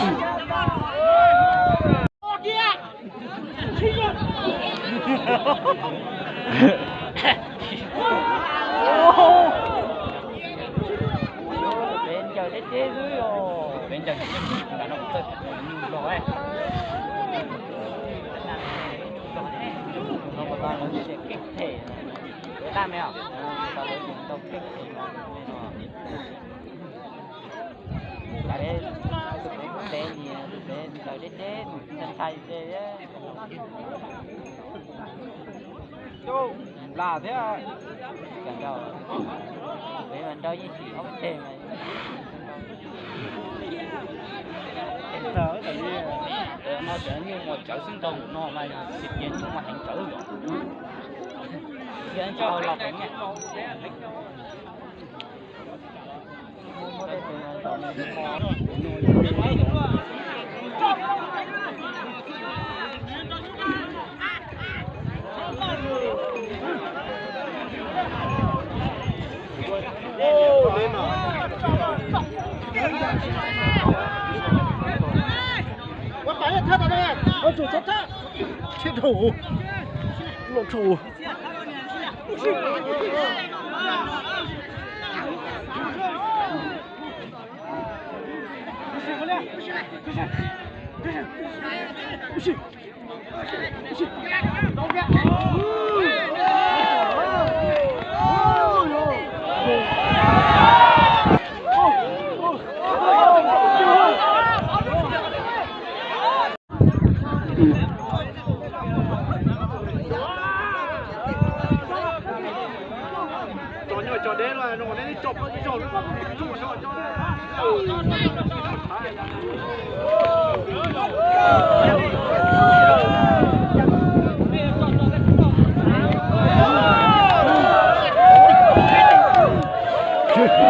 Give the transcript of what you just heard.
Peb ncaws deb deb xwb os, peb ncaws deb deb, ntav no kuv txawj nyuj zog. Keej phem, dab me os, tau keej phem no. Peb tus peb ntev nyias, tus peb ncaws deb deb, ntshai ntshai ces. Coj nplas thiab. Cov nraug, peb mas nraug yeej tsis ob peb teg mas. No cov nyuj mas tsawv xwb, nraug no mas yog tsis tias nyuj mas heev tsawv yom. Yog ntau los heev. Ua tau thiab, thiab tau thiab, thiab tau, los tau. Tso nyuag tso deb los, neb tso pab ib zaug, tso tso.